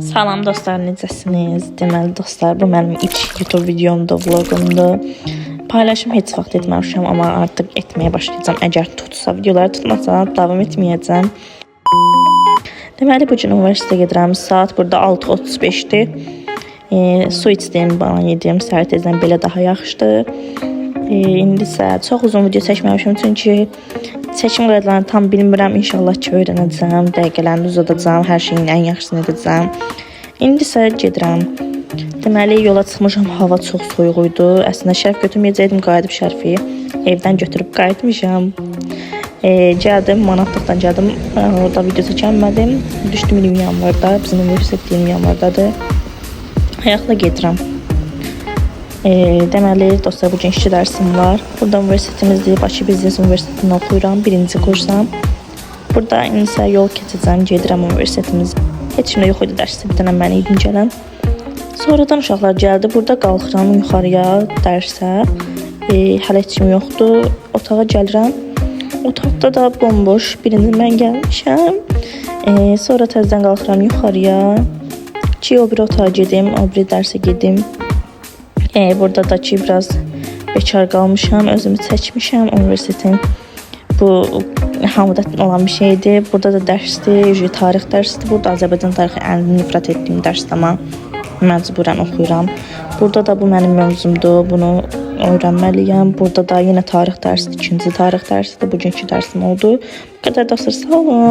Salam dostlar, necəsiniz? Deməli dostlar, bu mənim ilk YouTube videomdur, vlogumdur. Paylaşım heç vaxt etməmişəm, amma artıq etməyə başlayacağam. Əgər tutsa, videoları tutmasa davam etməyəcəm. Deməli bu gün universitetə gedirəm. Saat burada 6:35-dir. Su içdim, banan yedim. Səhər tezdən belə daha yaxşıdır. İndi isə çox uzun video çəkməmişəm çünki çəkim qaydalarını tam bilmirəm. İnşallah ki öyrənəcəm, dəqiqələrini uzadacağam, hər şeyin ən yaxşısını edəcəm. İndi isə gedirəm. Deməli yola çıxmışam, hava çox soyuq idi. Əslində şərf götürməyəcəydim, qayıdıb şərfi evdən götürüb qayıtmışam. Gəldim, manatlıqdan gəldim. Orada video çəkəmədim. Düşdüm 20 yanvarda, bizim universitet 20 yanvardadır. Ayaqla gedirəm. Deməli dostlar, bu gün işçi dərsim var. Burada universitetimizdir. Bakı Biznes Universitetində oxuyuram. Birinci kursam. Burada indi isə yol keçəcəm, gedirəm universitetimizə. Heç kim də yox idi dərsdə, bir dənə mən idim gələn. Sonradan uşaqlar gəldi. Burada qalxıram yuxarıya dərsə. Hələ heç kim yoxdur. Otağa gəlirəm. Otaqda da bomboş. Birinci mən gəlmişəm. Sonra təzədən qalxıram yuxarıya. Ki o biri otağa gedim, o biri dərsə gedim. Burada da ki biraz bekar qalmışam, özümü çəkmişəm universitetin. Bu hamıda olan bir şeydir. Burada da dərsdir, tarix dərsidir. Burada Azərbaycan tarixi ən nifrət etdiyim dərsdir, amma məcburən oxuyuram. Burada da bu mənim mövzumdur. Bunu öyrənməliyəm. Burada da yenə tarix dərsidir, ikinci tarix dərsidir. Bugünkü dərsim oldu. Bu qədər dostlar, sağ olun.